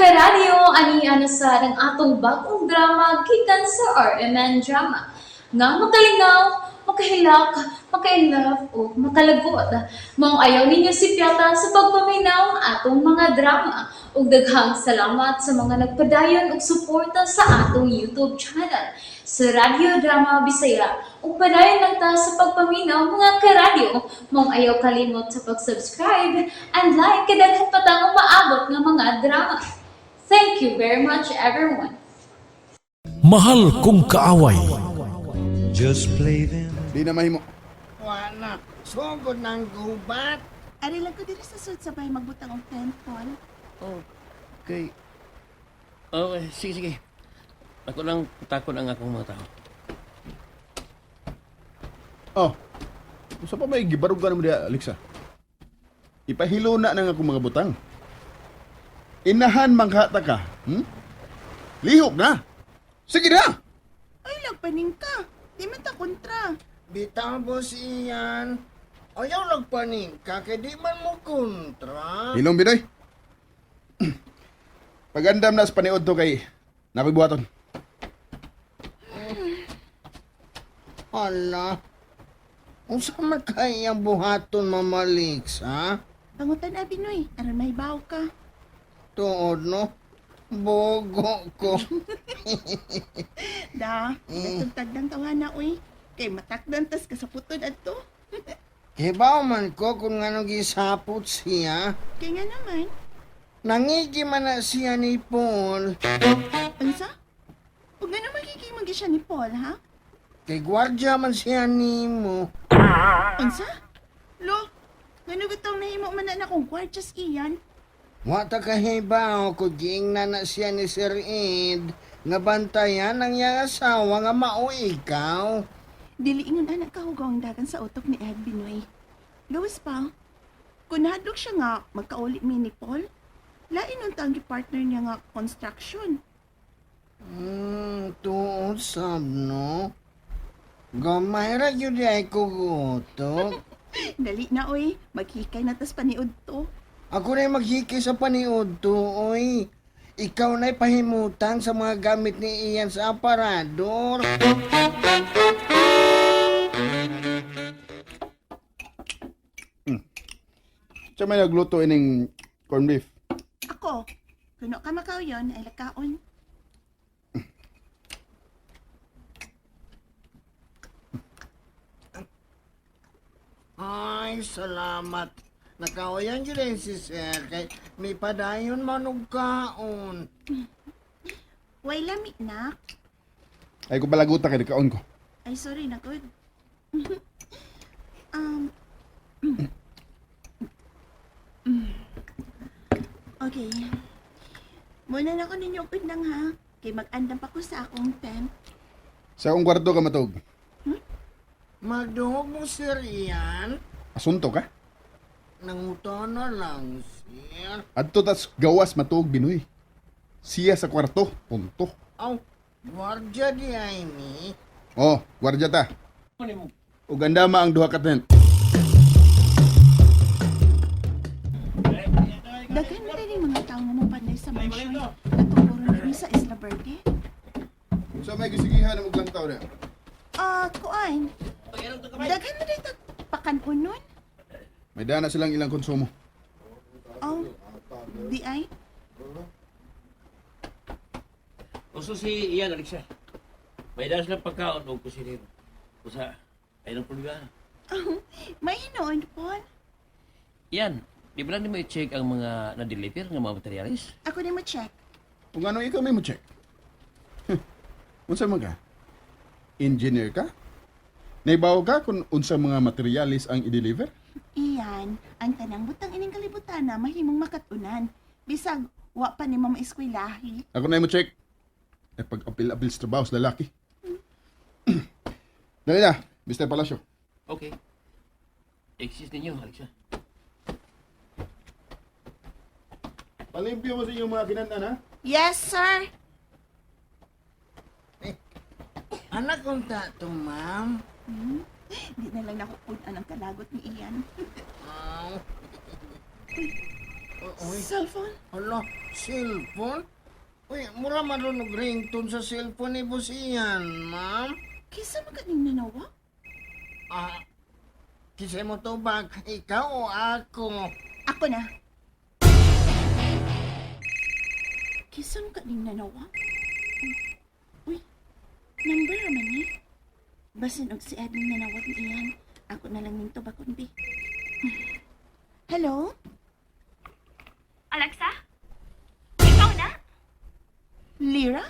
Karadyo, ani na sa ang atong bagong drama gikan sa RMN Drama. Nga makalingaw, makahilak, makainlove o makalagot. Maong ayaw ninyo sipyata sa pagpaminaw ang atong mga drama. Ug daghang salamat sa mga nagpadayon og suporta sa atong YouTube channel sa Radyo Drama Bisaya. Ug padayon lang ta sa pagpaminaw, mga karadyo. Maong ayaw kalimot sa pag-subscribe and like kay daghan pa tang umaabot nga mga drama. Thank you very much, everyone. Mahal Kong Kaaway. Just play them. Di na mahimo. Wala. Sugod ng gubat. Ari lang ko diri sa sud sa bay magbutang og temple. Okay. Okay, sige, sige. Ako lang takon ang akong mga tao. Oh. Usa pa may gibarog ka naman diha, Alexa. Ipahilo na nang akong mga butang. Inahan manghata ka. Lihok na. Sige na. Ay lagpaning ka. Di man ta kontra. Bitaw, Boss Ian. Ayaw nagpaning ka, kay di man mo kontra. Hilong Binoy. Pagandam na sa paniod to kay nakoy buhaton. Hala. Unsa man kay ang buhaton, Mama Lix, ha? Pangutan abi noy, aron mahibaw ka. Tuod, no? Bogo ko. Da, datong tagdang tawana uy. Kay matakdan tas kasaputon adto. Hibaw man ko kung ano gisapot siya. Kay nga naman, Nangigi man na siya ni Paul. unsa? Ug ngano magiging magi siya ni Paul, ha? Kay gwardya man siya nimo. Unsa? Lo, ngano gitong nahimo man na akong kwartas iyan? Wa ta kahibaw ko giingnan na siya ni Sir Ed nga bantayan ang iyang asawa nga mao ikaw. Dili ingon anak kahugaw ang dagan sa utok ni Ed Binoy. Gawas pa, kung nahadlok siya nga magkauli mi ni Paul, lain unta ang partner niya nga construction. Tuod sab no. Gamay ra gyud ay ko gutok. Dali na oy, maghikay na tas paniud to. Ako na maghiki sa paniud to, oy. Ikaw na'y pahimutan sa mga gamit ni Ian sa aparador. Siya may nagluto ining corned beef. Ako, kuno ka makauyon ay lakaon. Ay, salamat. Nakauyan gyud ay si Sir kay may padayon man og kaon. Way lami na. Ay ko balaguta kay nagkaon ko. Ay sorry na good. Okay. Muna na ko ninyo upindang ha. Kay mag-andam pa ko sa akong tent. Sa akong kwarto ka matug. Magduhog mo, Sir Ian. Asunto ka? Nangutana lang, sir. Adto tas gawas matuog, Binoy. Siya sa kwarto, punto. Aw, gwardya di ay ni. Oh, gwardya ta. Ug andama ang duha ka tent. Daghan na rin mga tao nga mopanay sa mansion. Natunguro na rin sa Isla Verde. Sa may gisigihan mo glantaw na. Ah, kuan. Daghan na rin pakanunon. May dana silang ilang konsumo. Oh, di ay. Uso si Ian, Alexa. May dala silang pagkaon o kusinero. Usa, ay nang problema. May hinoon, Paul. Ian, di ba lang di mo i-check ang mga na-deliver ng mga materialis? Ako na mo check. Kung ano ikaw may mo check. Unsa man ka? Engineer ka? Naibaw ka kung unsa mga materialis ang i-deliver? Iyan, ang tanang butang ining kalibutan na mahimong makatunan. Bisag, wa pa ni mama eskwilahi. Ako na mo check. Eh pag apil-apil sa trabaho sa lalaki. Dali na, Mr. Palacio. Okay. Exist ninyo, Alexa. Palimpyo mo sa inyong mga kinantan, ha? Yes, sir. Anak kong tato, ma'am. Di na lang nakupunan ang kalagot ni Ian. Aw. Uy, Cellphone? hala, cellphone? Uy, mura man og ringtone sa cellphone ni Boss Ian, ma'am. Kisa man kaning nanawa? Ah, kisay mo tubag, ikaw o ako? Ako na. Kisa man kaning nanawa? Uy, number raman ni. Basin og si Edwin nanawag ni Ian. Ako na lang ning tubag kundi. Hello? Alexa? Ikaw na? Lira?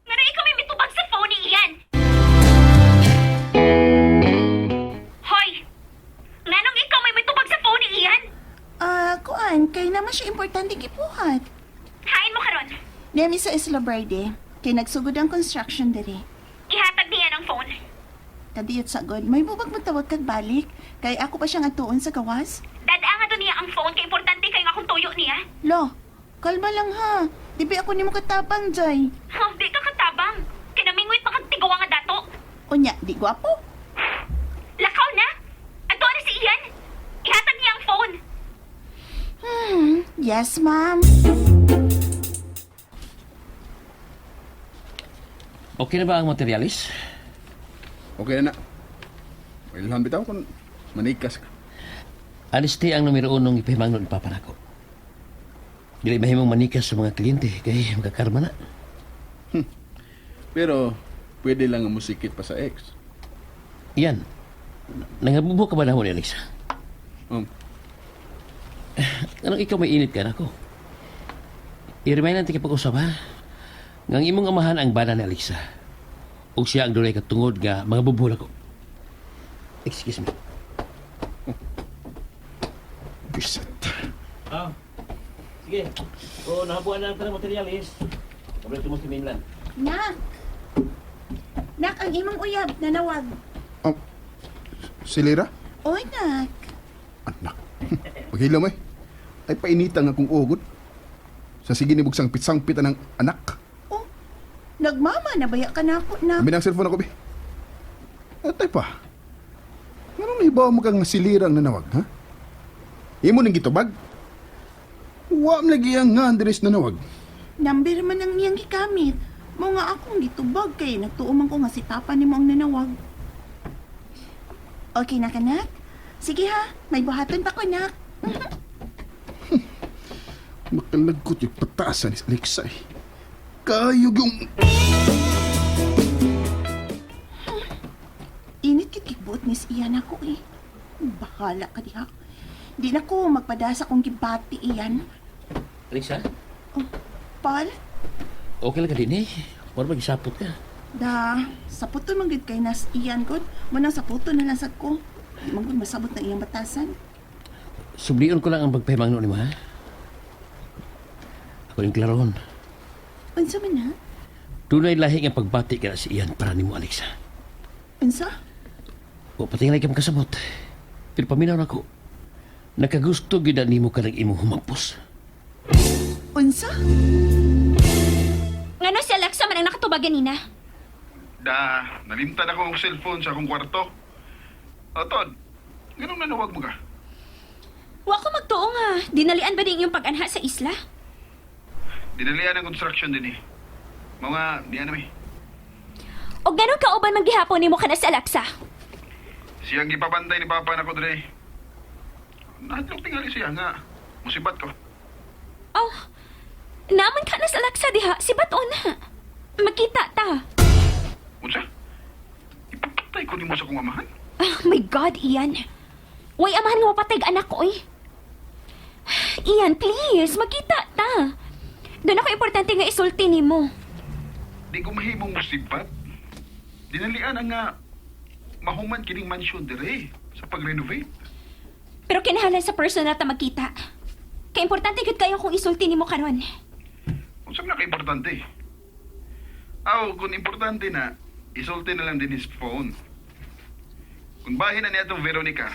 Nga ikaw may mitubag sa phone ni Ian! Hoy! Nganong ikaw may mitubag sa phone ni Ian? Ah, kuan, kay naman siya importante gipuhat. Hain mo karon. Nemi sa Isla Verde, kay nagsugod ang construction diri. Ihatag niya ang phone. Kadiyot sa god, may bubag magtawag kag balik, kay ako pa siyang atuon sa gawas. Dada nga to niya ang phone kay importante kay nga akong tuyo niya. Lo, kalma lang ha. Di ba ako nimo katabang, Jay? Oh, di ka katabang. Kinamingwit pa kag tigawa nga dato. Unya, di gwapo. Lakaw na. Ato na si Ian. Ihatag niya ang phone. Yes, ma'am. Okay na ba ang materialis? Okay na na. Ilhan bitaw kung manikas ka. Honesty ang numero unong ipahimangno ni Papa nako. Dili mahimong manikas sa mga kliyente kay makakarma na. Pero pwede lang ang musikit pa sa ex. Iyan. Nangabubo ka ba na mo ni Alexa? Anong ikaw may init ka nako? I-remind natin kapag-usap ha. Ngang imong amahan ang bana ni Alexa. Ug siya ang dunay katungod nga mga bubol ako. Excuse me. Bisit. Ah. Sige. O nahabuan na ang materialis. Kabalik mo si mainland. Nak! Nak, ang imong uyab, nanawag. Oh, si Lira? Oy, nak. Anak. Paghilom eh. Ay painita nga kung ugod. Sa sige ni bugsang pitsang-pita ng anak. Oh, nagmama na baya ka na ako, nak. Abi ng cellphone ako, be. Atay pa. Anong nahibaw mo kang silirang nanawag, ha? Imo ning gitubag? Wa man lagi ang nga Andres nanawag. Number man ang iyang gikamit. Mao nga akong gitubag kay nagtuo man ko nga si Papa nimo ang nanawag. Okay na ka, nak? Sige ha, may buhaton pa ko, nak. Makalagkot yung patasan ni Alexa eh. Kayog yung... Init kit kikbuot ni iyan ako eh. Bahala ka diha. Di na ko magpadasa kong gibati iyan. Alexa, Oh, Paul, okay lang ka din eh. Mura magisapot ka. da saputon man gid kay nas iyan god. Manang saputon na lang sad ko. Di man gud masabot na iyang batasan. Sublion ko lang ang pagpahimangno nimo ha. Ako yung klarohon. Unsa man na? Dunay lahi nga pagbati ka na si Ian para nimo Alexa. Unsa? Wa patingalay ka makasabot. Pero paminaw nako. Nakagusto gyud na nimo kanang imong humampos. Unsa? Ngano si Alexa man ang nakatubag ganina? Da, nalimtan ako ang cellphone sa akong kwarto. Otod, ganun nanawag mo ka? Wa ko magtuo nga. Dinalian ba din yung pag-anha sa isla? Dinalian ang construction din eh. Mga, di ano eh. O ganon kauban man gihapon nimo kana si Alexa? Siyang gipabantay ni Papa nako dre. Nahadlok tingali siya nga. Musibat ko. Oh, naman ka na sa Alexa diha. Si Baton na. Makita ta. Unsa? Ipapatay ko nimo sa kong amahan? Oh my God, Ian. Way amahan nga mapatay ang anak ko, oy. Ian, please, makita ta. Doon ako importante nga isulti nimo. Di ko mahimong musibat. Dinalian ang nga mahuman kining mansion dire sa pag-renovate. Pero kinahanglan sa personal ta magkita. Kay importante gud kayo kung isulti nimo karon. Unsa man ka-importante? Aw, kung importante na, isulti na lang din his phone. Kung bahin na niya itong Veronica,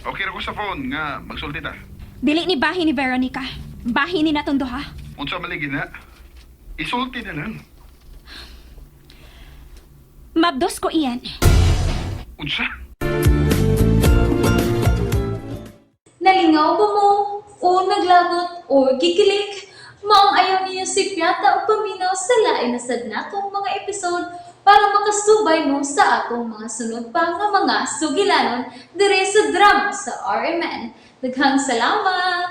okay ra ko sa phone nga magsulti ta. Dili ni bahin ni Veronica. Bahin ni natong duha. Unsa maligi na, isulti na lang. Mabdos ko, Ian. Unsa? Nalipay Nalingaw ba mo? O naglagot o gikilig? Maong ayaw niyo si Piata o paminaw sa lain na sad natong mga episode para makasubay mo sa atong mga sunod pa nga mga sugilanon dire sa drama sa RMN. Daghang salamat!